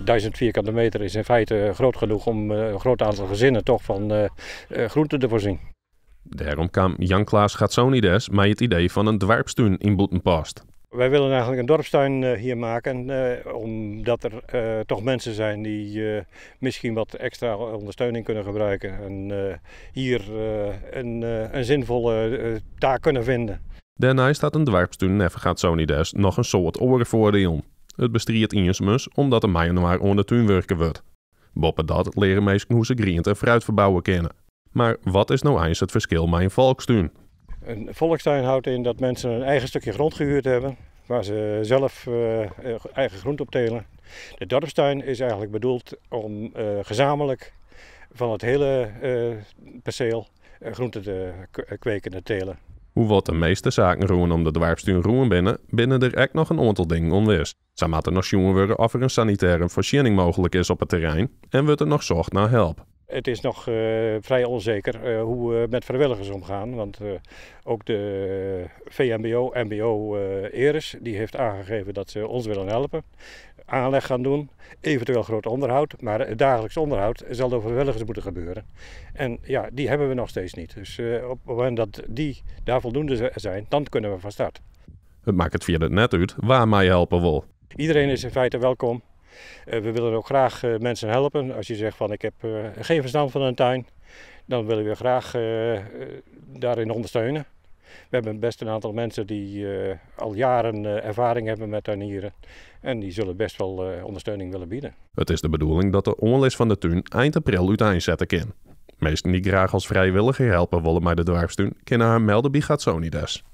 1000 vierkante meter is in feite groot genoeg om een groot aantal gezinnen toch van groenten te voorzien. Dêrom kaam Jan Klaas Gatsonides mei it idee fan in doarpstún yn Bûtenpost. Wij willen eigenlijk een dorpstuin hier maken, omdat er toch mensen zijn die misschien wat extra ondersteuning kunnen gebruiken en hier een zinvolle taak kunnen vinden. Dêrneist hat in doarpstún neffens Gatsonides noch in soad oare foardielen. It bestriidt iensumens, omdat der mei-inoar oan de tún wurke wurdt. Boppedat leare minsken hoe't se griente en fruit ferbouwe kinne. Mar wat is no eins it ferskil mei in folkstún? Een volkstuin houdt in dat mensen een eigen stukje grond gehuurd hebben, waar ze zelf eigen groente op telen. De dorpstuin is eigenlijk bedoeld om gezamenlijk van het hele perceel groente te kweken en telen. Hoewol't de measte saken rûnom de doarpstún rûn binne, binne der ek noch in oantal dingen ûnwis. Sa moat der noch sjoen wurde oft der in sanitêre foarsjenning mooglik is op it terrein en wurdt der noch socht nei help. Het is nog vrij onzeker hoe we met vrijwilligers omgaan, want ook de VMBO, MBO Aeres, die heeft aangegeven dat ze ons willen helpen. Aanleg gaan doen, eventueel groot onderhoud, maar het dagelijks onderhoud zal door vrijwilligers moeten gebeuren. En ja, die hebben we nog steeds niet. Dus op het moment dat die daar voldoende zijn, dan kunnen we van start. It makket fierder net út wa meihelpe wol. Iedereen is in feite welkom. We willen ook graag mensen helpen. Als je zegt van ik heb geen verstand van een tuin, dan willen we graag daarin ondersteunen. We hebben best een aantal mensen die al jaren ervaring hebben met tuinieren. En die zullen best wel ondersteuning willen bieden. It is de bedoeling dat de oanlis fan de tún ein april úteinsette kin. Minsken dy't graach as frijwilliger helpe wolle mei de doarpstún, kinne har melde by Gatsonides.